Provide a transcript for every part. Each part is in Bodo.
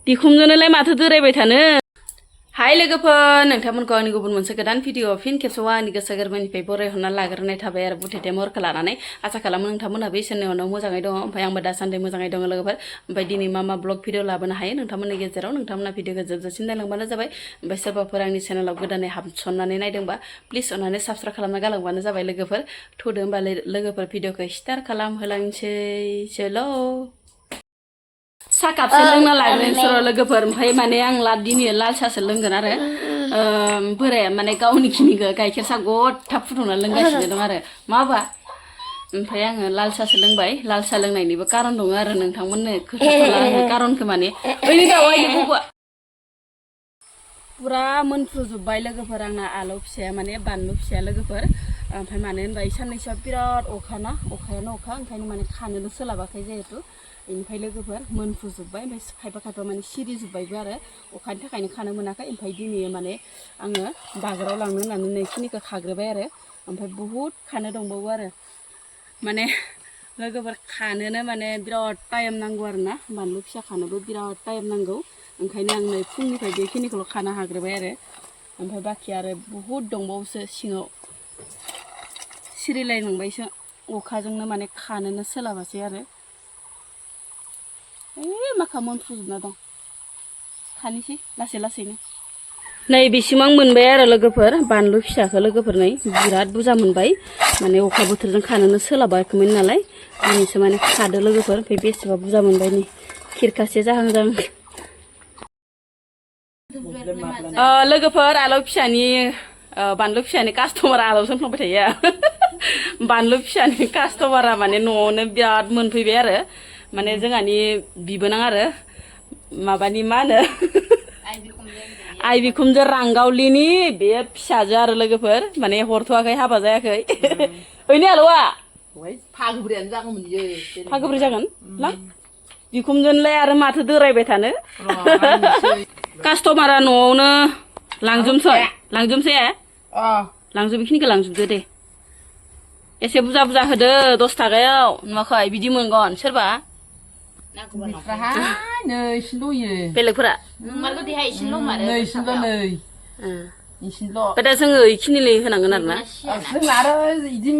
बिखुमजोनोलाय माथो दोरायबाय थानो हाय लोगोफोर नोंथांमोनखौ आंनि गुबुन मोनसे गोदान भिडिअ फिन खेबसेबाव आंनि गोसो गोरबोनिफ्राय बरायहरना लाग्रोनाय थाबाय आरो बुथेथे महरखौ लानानै आसा खालामो नोंथांमोनहाबो इसोरनि अननायाव मोजाङै दङ ओमफ्राय आंबो दासान्दि मोजाङै दङ लोगोफोर ओमफ्राय दिनै मा ब्लग भिडिअ लाबोनो हायो नोंथांमोननि गेजेराव नोंथांमोना भिडिअखौ जोबजासिम नायलांबानो जाबाय ओमफ्राय सोरबाफोर आंनि चेनेलाव गोदानै हाबसननानै नायदोंबा प्लिज अननानै साबस्क्राइब खालामना गालांबानो जाबाय लोगोफोर थुदो होमबा लोगोफोर भिडिअखौ स्टार्ट खालामहोलांसै चलो साहा कापसे लोंना लाग्रोनोसै लोगोफोर ओमफ्राय माने आं दिनै लाल साहासो लोंगोन आरो बोराया माने गावनि खिनिखौ गाइखेर साहा गथा फुदुंना लोंगासिनो दं आरो माबा ओमफ्राय आङो लाल साहासो लोंबाय लाल साहा लोंनायनिबो कारन दङ आरो नोंथांमोननो खोन्थाथ'ला आङो कारनखौ माने ओइ दावा इखौबो पुरा मोनफ्रुजोब्बाय लोगोफोर आंना आलु फिसाया माने बानलु फिसाया लोगोफोर ओमफ्राय मानो होनबा साननैसोआ बिराद अखाना अखायानो अखा ओंखायनो माने खानोनो सोलाबाखै जिहेतु बेनिफ्राय लोगोफोर मोनफ्रुजोब्बाय ओमफ्राय खायफा माने सिरिजोब्बायबो आरो अखानि थाखायनो खानो मोनाखै ओमफ्राय दिनै माने आङो बाजाराव लांनो होननानै नैखिनिखौ खाग्रोबाय आरो ओमफ्राय बहुद खानो दंबावो आरो माने लोगोफोर खानोनो माने बिराद टाइम नांगौ आरो ना बानलु फिसा खानोबो बिराद टाइम नांगौ ओंखायनो आं नै फुंनिफ्राय बेखिनिखौल' खानो हाग्रोबाय आरो ओमफ्राय बाखि आरो बहुद दंबावोसो सिङाव सिरिलायलांबायसो अखाजोंनो माने खानोनो सोलाबासै आरो माखा मोनफ्रुजोबना दं खानोसै लासैनो नै बेसिम आं मोनबाय आरो लोगोफोर बानलु फिसाखौ लोगोफोर नै बिराद बुरजा मोनबाय माने अखा बोथोरजों खानोनो सोलाबाखैमोन नालाय दिनैसो माने खादो लोगोफोर ओमफ्राय बेसेबा बुरजा मोनबाय नै खिरखासे जाहां लोगोफोर आलु फिसानि बानलु फिसानि कास्टमारा आलौसो होनफ्लांबाय थायो बानलु फिसानि कास्टमारा माने न'आवनो बिराद मोनफैबाय आरो माने जोंहानि बिबोनां आरो माबानि मा होनो आइ बिखुमजो रांगावलिनि बे फिसाजो आरो लोगोफोर माने हरथ'वाखै हाबा जायाखै ओइनि आलौआ फागोब्रैयानो जागौमोन इयो फागोब्रै जागोन लां बिखुमजोनलाय आरो माथो दोरायबाय थानो कास्टमारा न'आवनो लांजोबसै लांजोब बेखिनिखौ लांजोबदो दे एसे बुरजा होदो 10 थाखायाव नुवाखै बिदि मोनगोन सोरबा नै इसिनल'यो बेलेगफोरा इसिनल' दा जोङो इखिनिलै होनांगोन आरो ना जोंना आरो बिदि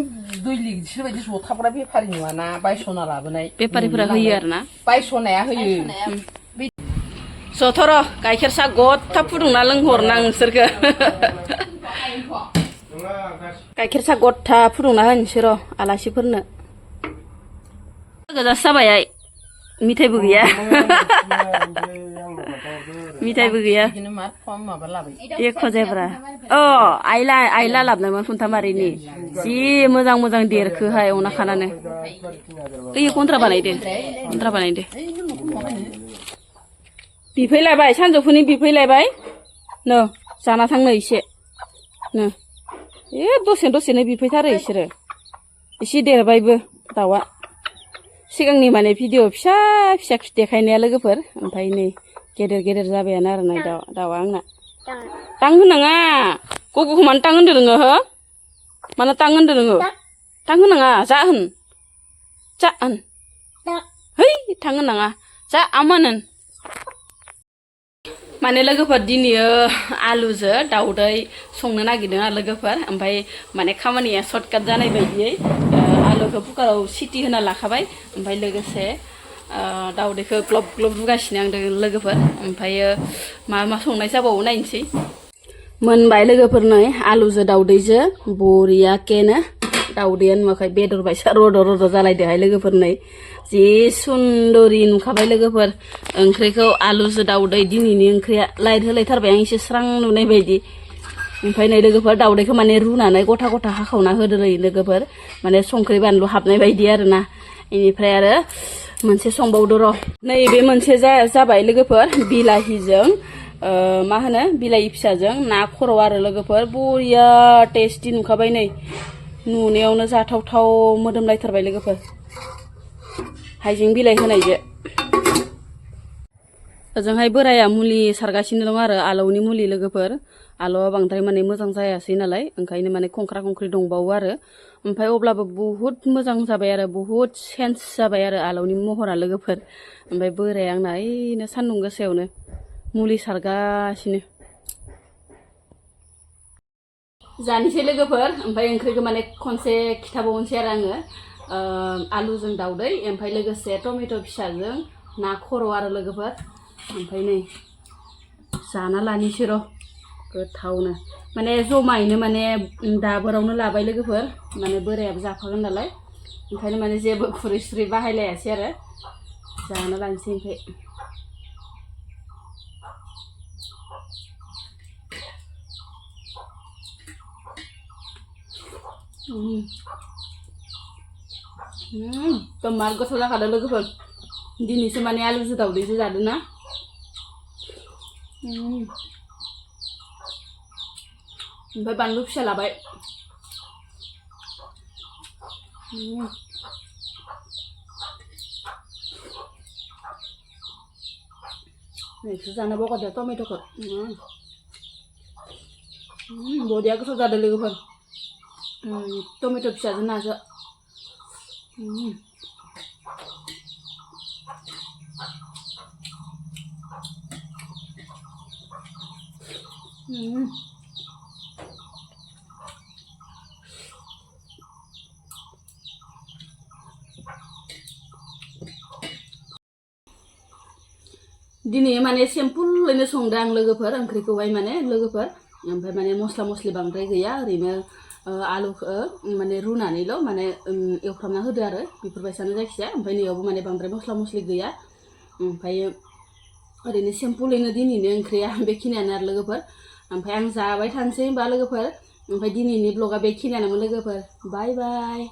दैलि बिसोरबायदि जथाग्रा बेफारि नङाना बायसना लाबोनाय बेफारिफोरा होयो आरो ना बायसनाया होयो जथर' गाइखेर साहा गथा फुदुंना लोंहरनां नोंसोरखो गाइखेर साहा गथा फुदुंना होनोसै र' आलासिफोरनो गोजासो जाबाय मिथाइबो गैया मिथाइबो गैया एख' जायब्रा आइला लाबनायमोन खुन्थामारिनि जि मोजां देरखोहाय अना खानानो ओइ कन्ट्रा बानायदो बिफैलायबाय सानजौफुनि बिफैलायबाय नो जाना थांनो एसे नो दसेनो बिफैथारो इसोरो एसे देरबायबो दाउआ सिगांनि माने भिडिअ फिसा देखायनाया लोगोफोर ओमफ्राय नै गेदेर जाबायानो आरो ना दाउआ आंना तां होनाङा गग'खौ मानो तां होनदो नोङो हो मानो तां होनदो नोङो तां होनाङा जा होन है तां होनाङा जा आमोन होन माने लोगोफोर दिनै आलुजों दाउदै संनो नागिरदों आरो लोगोफोर ओमफ्राय माने खामानिया सर्टकाट जानाय बायदियै आलुखौ कुकाराव सिटि होना लाखाबाय ओमफ्राय लोगोसे दाउदैखौ ग्लब रुगासिनो आं लोगोफोर ओमफ्रायो मा संनाय जाबावो नायनोसै मोनबाय लोगोफोर नै आलुजों दाउदैजों बरियाकेनो दाउदैया नुवाखै बेदर बायसा रद' जालायदोहाय लोगोफोर नै जि सुन्दरि नुखाबाय लोगोफोर ओंख्रिखौ आलुजों दाउदै दिनैनि ओंख्रिया लाइट होलायथारबाय आं एसे स्रां नुनाय बायदि ओमफ्राय नै लोगोफोर दाउदैखौ माने रुनानै गथा हाखावना होदोलै लोगोफोर माने संख्रि बानलु हाबनाय बायदि आरोना बेनिफ्राय आरो मोनसे संबावदो र' नैबे मोनसे जाबाय लोगोफोर बिलाहिजों मा होनो बिलाहि फिसाजों ना खर' आरो लोगोफोर बरिया टेस्टि नुखाबाय नै नुनायावनो जाथावथाव मोदोमलायथारबाय लोगोफोर हाइजें बिलाइ होनायजों ओजोंहाय बोराया मुलि सारगासिनो दं आरो आलौनि मुलि लोगोफोर आलौआ बांद्राय माने मोजां जायासै नालाय ओंखायनो माने खंख्रा खंख्रि दंबावो आरो ओमफ्राय अब्लाबो बुहुत मोजां जाबाय आरो बुहुत चेन्ज जाबाय आरो आलौनि महरा लोगोफोर ओमफ्राय बोराया आंना ओइनो सान्दुं गोसायावनो मुलि सारगासिनो जानोसै लोगोफोर ओमफ्राय ओंख्रिखौ माने खनसे खिथाबावनोसै आरो आङो आलुजों दाउदै ओमफ्राय लोगोसे टमेट' फिसाजों ना खर' आरो लोगोफोर ओमफ्राय नै जाना लानिसै र' गोथावनो माने जमायैनो माने दाबोरावनो लाबाय लोगोफोर माने बोरायाबो जाफागोन नालाय ओंखायनो माने जेबो खुरै सुरै बाहायलायासै आरो जाना लानोसै ओमफ्राय एकदम मार गोथाव जाखादों लोगोफोर दिनैसो माने आलुजों दाउदैजों जादों ना ओमफ्राय बानलु फिसा लाबाय नैसो जानो बावगारदों टमेट'खौ बरिया गोथाव जादों लोगोफोर टमेट' फिसाजों नाजों दिनै माने सिम्पोलैनो संदों आं लोगोफोर ओंख्रिखौहाय माने लोगोफोर ओमफ्राय माने मस्ला मस्लि बांद्राय गैया ओरैनो आलुखौ माने रुनानैल' माने एवफ्रामना होदो आरो बेफोरबायसानो जायखिजाया ओमफ्राय नैयावबो माने बांद्राय मस्ला मस्लि गैया ओमफ्राय ओरैनो सिम्पोलैनो दिनैनि ओंख्रिया बेखिनियानो आरो लोगोफोर ओमफ्राय आं जाबाय थानोसै होनबा लोगोफोर ओमफ्राय दिनैनि ब्लगा बेखिनियानोमोन लोगोफोर बाय बाय